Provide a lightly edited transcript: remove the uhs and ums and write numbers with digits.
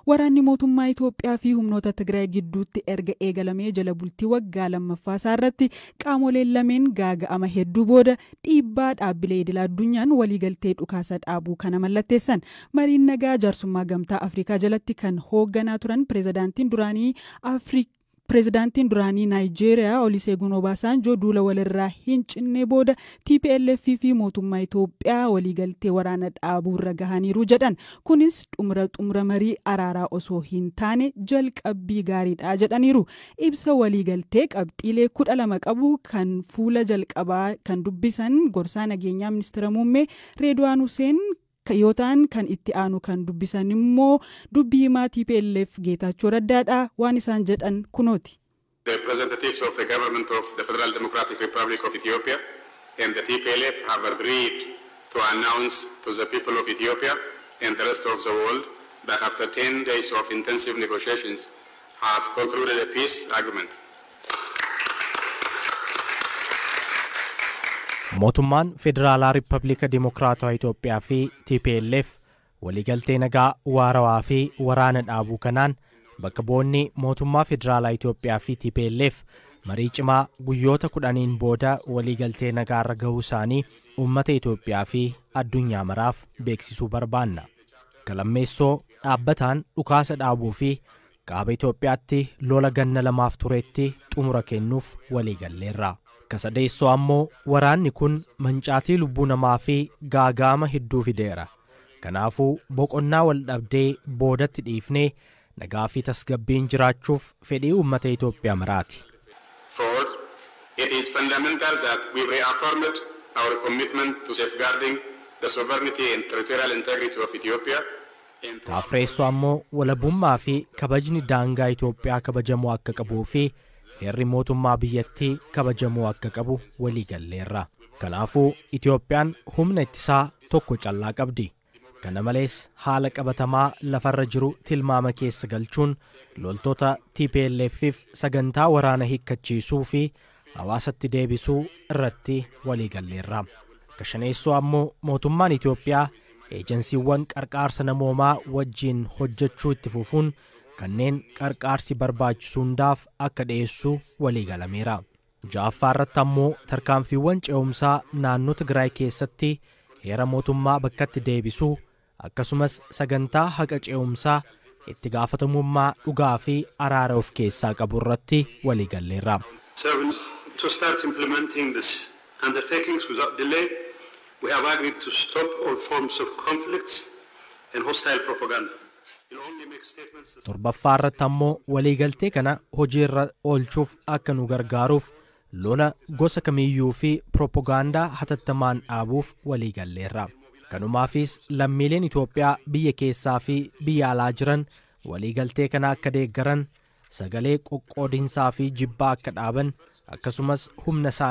Waraanni mootummaa Itoophiyaa fi humnoota Tigraay gidduutti erga eegalamee jala bultii waggaa lammaffaa isaa irratti qaamoleen lameen gaaga'ama hedduu booda dhiibbaa dhaabbilee idil addunyaan waliigaltee dhukaasa dhaabuu kana mallatteessan. Mariin nagaa jaarsummaa Gamtaa Afrikaa jalatti kan hoogganaa turan pireezidaantiin duraanii Naayijeeriyaa Oluseegun Obaasanjoo duula walirraa hin cinne booda TPLF fi mootummaa Itoophiyaa waliigaltee waraana dhaabuurra gahaniiru jedhan. Kunis xumura marii araaraa osoo hin taane jalqabbii gaariidha jedhaniiru. Ibsa waliigaltee qabxiilee 12 qabu kan fuula jalqabaa kan dubbisan gorsaa nageenyaa ministeera muummee Reedwaan Huseen yoo ta'an, kan itti aanu kan dubbisan immoo dubbii himaa TPLF Geetaachoo Raddaadha. Waan isaan jedhan kunooti. The representatives of the government of the Federal Democratic Republic of Ethiopia and the TPLF have agreed to announce to the people of Ethiopia and the rest of the world that after 10 days of intensive negotiations have concluded a peace agreement. Mootummaan Federaalaa Riippaabilika Dimokiraatawaa Itoophiyaa fi TPLF waliigaltee nagaa waarawaa fi waraana dhaabuu kanaan bakka bu'oonni mootummaa federaalaa Itoophiyaa fi TPLF marii cimaa guyyoota 10n booda waliigaltee nagaarra gahuu isaanii uummata Itoophiyaa fi addunyaa maraaf beeksisuu barbaanna. Galammeessoo dhaabbataan dhukaasa dhaabuu fi kaaba Itoophiyaatti lola ganna 2f turetti xumura kennuuf waliigalleerra. Kasadeessoo ammoo waraanni kun mancaatii lubbuu namaa fi gaagaama hedduu fideera. Kanaafuu boqonnaa wal dhabdee boodatti dhiifnee nagaa fi tasgabbiin jiraachuuf fedhii uummata Itoophiyaa maraati. Fourth, it is fundamental that we reaffirmed our commitment to safeguarding the sovereignty and territorial integrity of Ethiopia. Afreessoo ammoo walabummaa fi kabajni daangaa Itoophiyaa kabajamuu akka qabuu fi heerri mootummaa biyyattii kabajamuu akka qabu walii galleerra. Kanaafuu Itoophiyaan humna ittisaa tokko callaa qabdi. Kana malees haala qabatamaa lafarra jiru tilmaama keessa galchuun loltoota TPLFif sagantaa waraana hiikkachiisuu fi hawaasatti deebisuu irratti walii galleerra. Kashaneessoo ammoo mootummaan Itoophiyaa eejensiiwwan qarqaarsa namoomaa wajjiin hojjechuu itti fufuun kanneen qarqaarsi barbaachisu hundaaf akka dhiyeessu walii galameera. Ja'affaa irratti ammoo tarkaanfiiwwan ce'umsaa naannoo Tigraay keessatti heera mootummaa bakkatti deebisuu, akkasumas sagantaa haqa ce'umsaa itti gaafatamummaa dhugaa fi araara of keessaa qabu irratti walii galleerra. Seven, to start implementing these undertakings without delay, we have agreed to stop all forms of conflicts and hostile propaganda. We'll only make statements. Torbaffaa irratti ammoo waliigaltee kana hojiirra oolchuuf akka nu gargaaruuf lola gosa kamiyyuu fi piroopagaandaa hatattamaan dhaabuuf waliigalleerra. Kanumaafis lammiileen Itoophiyaa biyya keessaa fi biyya alaa jiran waliigaltee kana akka deeggaran, sagalee qoqqoodinsaa fi jibbaa akka dhaaban, akkasumas humna isaanii